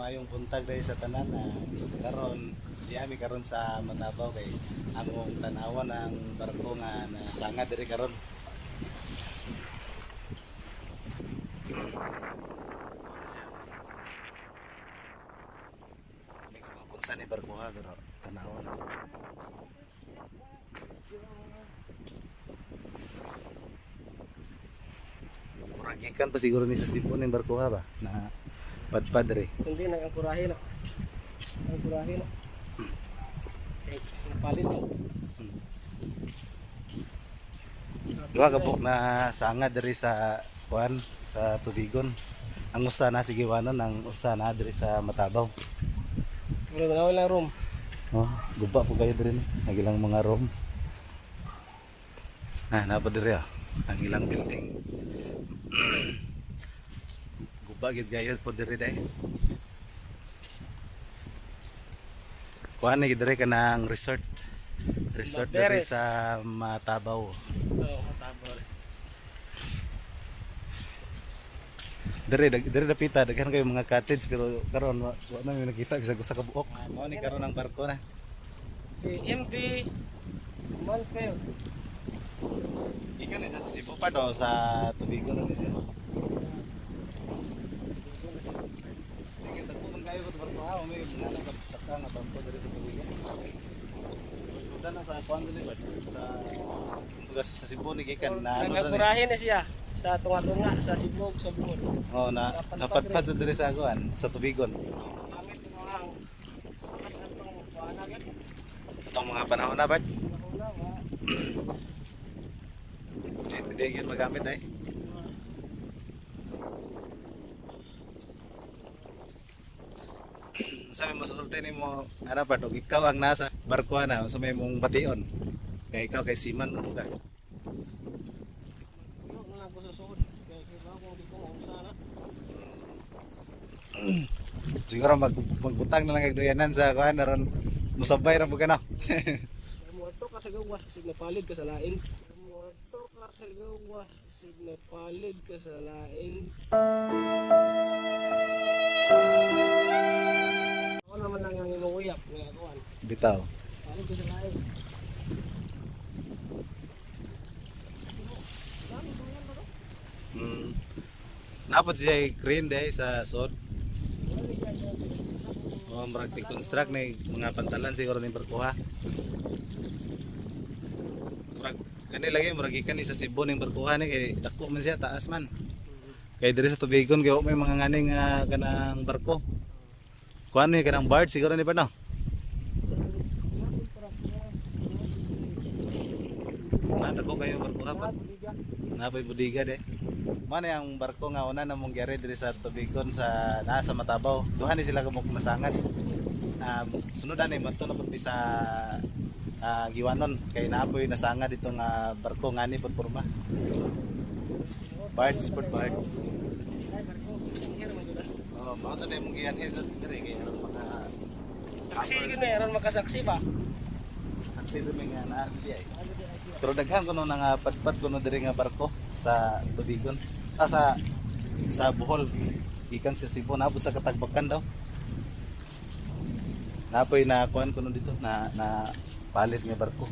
Maayong buntag dahil sa tanan na karon di ami karon sa Matabaw kay among tan-awon ang barko nga nasanga diri karon. May kung ni barko ha, pero tan-awon. Murag gikan pa siguro ni sa Cebu ning barko ha ba na padpad diri. Hindi na ang kurahe na. Ang kurahe na. Eh, napalit mo. Duha ka buok na sanga diri sa kuan sa tubigon. Ang usa na si Giwanon, ang usa na diri sa Matabaw. Wala na wala room. Oh, guba po kayo diri no. Ang ilang mga room. Ah, napa diri ah. Ang ilang building. Guba gid gayo po diri dai. Kuan ni diri kanang resort. Resort diri Maberes. sa Matabaw. Oo, kasabor. Dere dere dapita daghan kayo mga cottage pero karon wa na mi nakita bisag usa ka buok. Mao ni karon ang barko na. Si MV Manfield. Ikan ni sa Cebu pa do sa Tubigon na ni siya. Sige, dagko man kayo ko barko ha, may mga nang kapta nga barko dere sa Tubigon. Mas na sa kuan dili ba sa kumbaga sa Cebu ni gikan na ano Ang dali. kurahe na siya sa tunga-tunga sa Cebu sa Bohol. Oh, na napadpad sa dere sa kuan sa Tubigon. Gamit mo ang mas atong kuana gyud. Itong mga panahon na ba? Una wa. Hindi gyud magamit ay. Sabi mo susulti nimo ana pa og ikaw ang nasa barko na sa may mong bation kay ikaw kay seaman mo ka. Yo na lang ko sa suod. Kay kibaw kung di ko mausa na. Siguro magbutang na lang kag duyanan sa kuan aron musabay ra pud ka no. Mo ato ka sa gawas sig napalid ka sa lain. Mo ato ka sa gawas sig napalid ka sa lain. Ako naman lang ang imong uyap nga kuan. Bitaw. Palid ka sa lain. Napod siya crane dahil sa sod. O murag construct ni mga pantalan siguro ni barko ha. Murag kani lagi murag gikan ni sa Cebu ning barko ni kay dako man siya, taas man. Kay diri sa Tubigon kay wa may mga nganing kanang barko. Kuan ni kanang barge siguro ni pa no. Na dako kayo barko ha. Napay budiga de. Mana ang barko nga una namong gyari diri sa Tubigon sa naa sa Matabaw. Duha ni sila kamok nasangad. Sunod ani madto na pud mi sa Giwanon kay naapoy nasangad dito nga barko ngani pud porma. Barge pud barge. Ay, barko. Here man jud ah. Oh, mao sa imong gianhin sa diri kay aron maka Saksi gyud na aron makasaksi ba? saksi sa mga naa siya eh. Pero daghan kuno nga padpad kuno diri nga barko sa Tubigon. Ah, sa Bohol. Gikan sa Cebu naabot sa Katagbakan daw. Napoy na kuan kuno dito na na palit nga barko.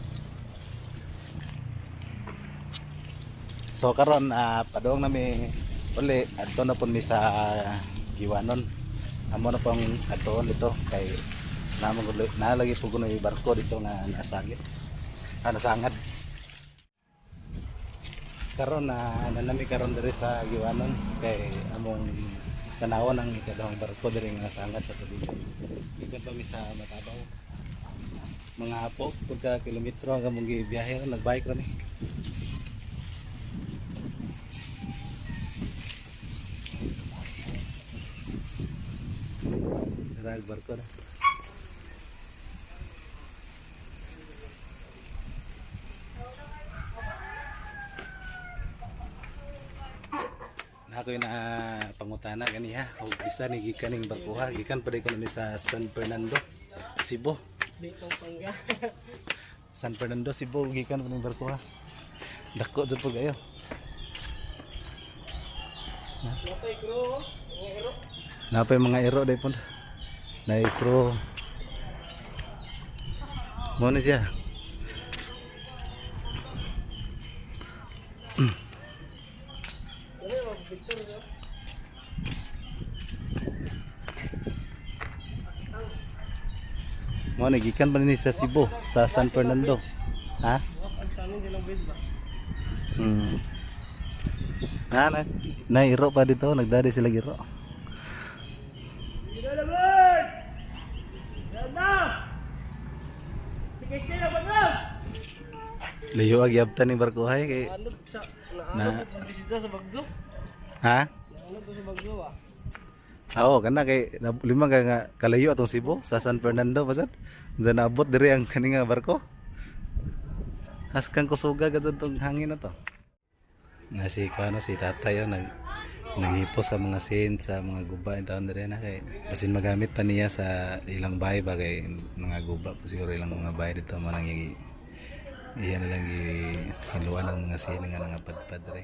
So karon padung nami uli adto na pud mi sa Giwanon. Amo na pong adtoon dito kay namang nalagi po kuno yung barko dito nga nasagit. Ah, nasangad. Karon na nanami karon diri sa Giwanon kay among tanawon ang ikaduhang barko diri nga nasangad sa tubig. Gikan pa mi sa Matabaw. Mga apo pagka kilometro ang among gibiyahe nagbike ra mi. Rag barko na. Na ako yung na pangutana ganiha og bisa ni gikan ning barkuha gikan pa ko ni sa San Fernando, Cebu. Di Pampanga. San Fernando, Cebu gikan pa ning barkuha. Dako jud po kayo. Napay crew, mga ero. Napay mga ero dai pud. Na crew. Mao ni siya. Dali, mag-picture no? Mao ni gikan pa ni sa Cebu, sa San Fernando. Ha? Buwak ang sanin silang bed ba? Na, na iro pa dito, nagdadi sila giro. Sige na, Bird! Yan na! Sige, sige na, Bird! Layo ag yabtan ni barkohay kay Ano sa naano ko sa sa baglo? Ha? Naano ko sa baglo ah. Oo, kana kay lima ka nga kalayo atong Cebu sa San Fernando pasad. Unsa naabot diri ang kani nga barko? Haskan kusuga gud tong hangin na to. Nga si kuano si tatay oh, naghipo sa mga sin sa mga guba in taon diri na kay basin magamit pa niya sa ilang bahay ba kay mga guba pa siguro ilang mga bahay dito man ang iya na lang gihiluan ang mga sin nga nangapadpad diri.